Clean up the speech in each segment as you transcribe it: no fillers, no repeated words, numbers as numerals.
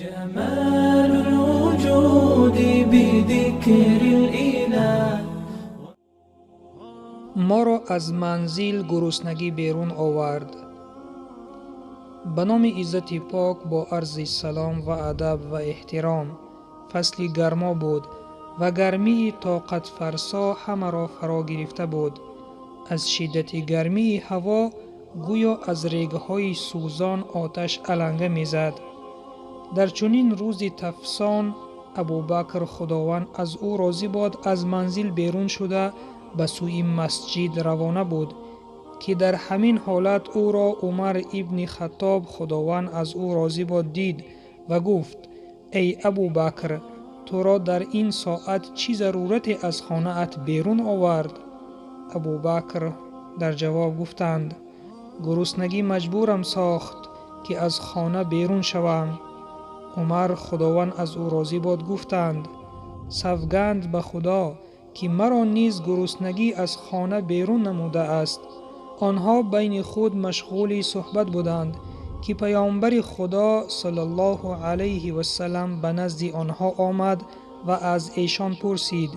جمال الوجود بذكر الإله. Моро аз манзил гуруснагӣ берун овард. Ба номи Иззати Пок, бо арзи салом ва адаб ва эҳтиром. Фасли гармо буд ва гармии тоқатфарсо ҳамаро фаро гирифта буд. Аз шиддати гармии ҳаво гӯё аз регҳои сӯзон оташ аланга мезад. Дар чунин рӯзи тафсон Абубакр, Худованд аз ӯ розӣ бод, аз манзил берун шуда ба сӯи масҷид равона буд, ки дар ҳамин ҳолат ӯро Умар ибни Хаттоб, Худованд аз ӯ розӣ бод, дид ва гуфт: «Эй Абубакр, туро дар ин соат чӣ зарурате аз хонаат берун овард?» Абубакр дар ҷавоб гуфтанд: «Гуруснагӣ маҷбурам сохт, ки аз хона берун шавам». Умар, Худованд аз ӯ розӣ бод, гуфтанд: «Савганд ба Худо, ки маро низ гуруснагӣ аз хона берун намудааст». Онҳо байни худ машғули суҳбат буданд, ки Паёмбари Худо саллаллоҳу алайҳи васалам ба назди онҳо омад ва аз эшон пурсид: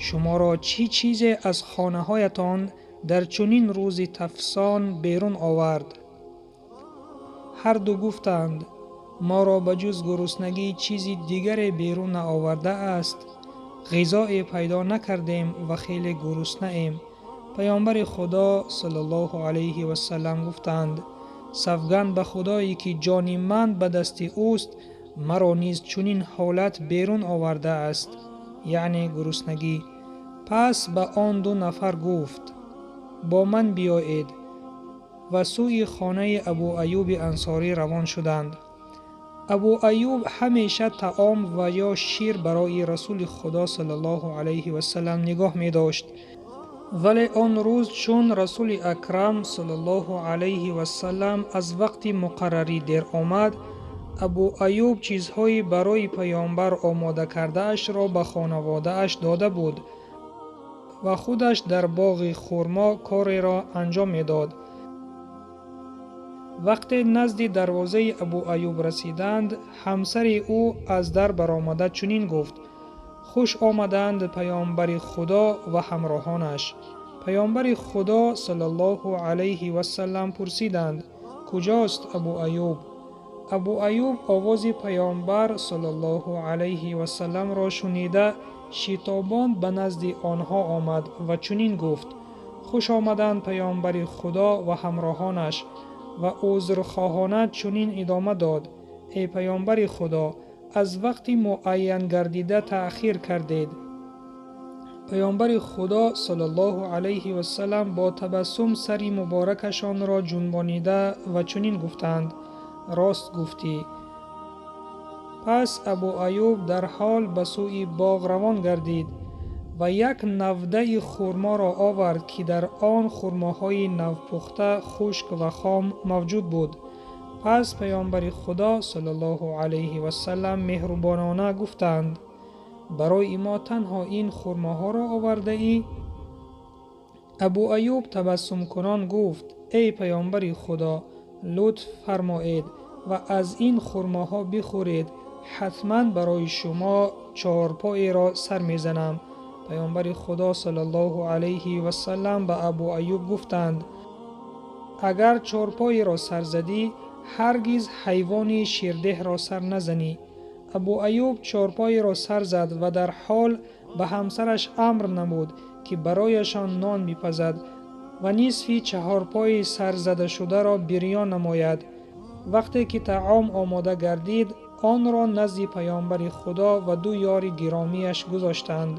«Шуморо чӣ чизе аз хонаҳоятон дар чунин рӯзи тафсон берун овард?» Ҳарду гуфтанд: «Моро ба ҷуз гуруснагӣ чизи дигаре берун наовардааст. Ғизое пайдо накардем ва хеле гуруснаем». Паёмбари Худо саллаллоҳу алайҳи васалам гуфтанд: «Савганд ба Худое, ки ҷони ман ба дасти ӯст, маро низ чунин ҳолат берун овардааст, яъне гуруснагӣ». Пас ба он ду нафар гуфт: «Бо ман биёед», ва сӯи хонаи Абу Аюби Ансорӣ равон шуданд. Абу Аюб ҳамеша таом ва ё шир барои Расули Худо саллаллоҳу алайҳи васалам нигоҳ медошт, вале он рӯз, чун Расули Акрам саллаллоҳу алайҳи васалам аз вақти муқаррарӣ дер омад, Абу Аюб чизҳои барои паёмбар омода кардаашро ба хонаводааш дода буд ва худаш дар боғи хурмо кореро анҷом медод. Вақте назди дарвозаи Абу Аюб расиданд, ҳамсари ӯ аз дар баромада чунин гуфт: «Хуш омаданд паёмбари Худо ва ҳамроҳонаш». Паёмбари Худо саллаллоҳу алайҳи васалам пурсиданд: «Куҷост Абу Аюб?» Абу Аюб овози паёмбар саллаллоҳу алайҳи васаламро шунида, шитобон ба назди онҳо омад ва чунин гуфт: «Хуш омаданд паёмбари Худо ва ҳамроҳонаш», ва узрхоҳона чунин идома дод: «Эй паёмбари Худо, аз вақти муайян гардида таъхир кардед». Паёмбари Худо саллаллоҳу алайҳи васалам бо табассум сари муборакашонро ҷунбонида ва чунин гуфтанд: «Рост гуфтӣ». Пас Абу Аюб дар ҳол ба сӯи боғ равон гардид ва як навдаи хурморо овард, ки дар он хурмоҳои навпухта, хушк ва хом мавҷуд буд. Пас паёмбари Худо саллаллоҳу алайҳи васалам меҳрубонона гуфтанд: «Барои мо танҳо ин хурмоҳоро овардаӣ?» Абу Аюб табассумкунон гуфт: «Эй паёмбари Худо, лутф фармоед ва аз ин хурмоҳо бихӯред, ҳатман барои шумо чорпоеро сар мезанам». Паёмбари Худо саллаллоҳу алайҳи васалам ба Абу Аюб гуфтанд: «Агар чорпоеро сар задӣ, ҳаргиз ҳайвони ширдеҳро сар назанӣ». Абу Аюб чорпоеро сар зад ва дар ҳол ба ҳамсараш амр намуд, ки барояшон нон бипазад ва нисфи чаҳорпои сарзадашударо бирён намояд. Вақте ки таом омода гардид, онро назди паёмбари Худо ва ду ёри гиромиаш гузоштанд.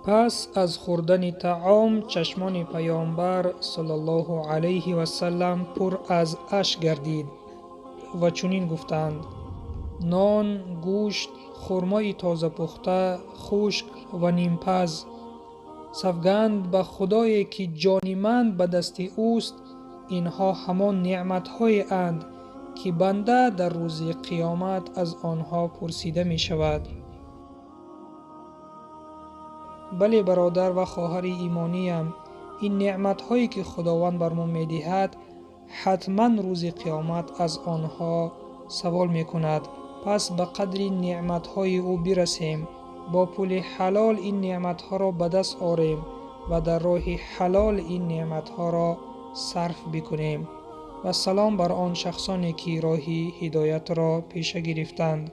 Пас аз хӯрдани таом чашмони паёмбар саллаллоҳу алайҳи васалам пур аз ашк гардид ва чунин гуфтанд: «Нон, гӯшт, хурмои тозапухта, хушк ва нимпаз. Савганд ба Худое, ки ҷони ман ба дасти ӯст, инҳо ҳамон неъматҳоеанд, ки банда дар рӯзи қиёмат аз онҳо пурсида мешавад». Бале, бародар ва хоҳари имониям, ин неъматҳое, ки Худованд бар мо медиҳад, ҳатман рӯзи қиёмат аз онҳо савол мекунад. Пас ба қадри неъматҳои ӯ бирасем, бо пули ҳалол ин неъматҳоро ба даст орем ва дар роҳи ҳалол ин неъматҳоро сарф бикунем. Ва салом бар он шахсоне, ки роҳи ҳидоятро пеша гирифтанд.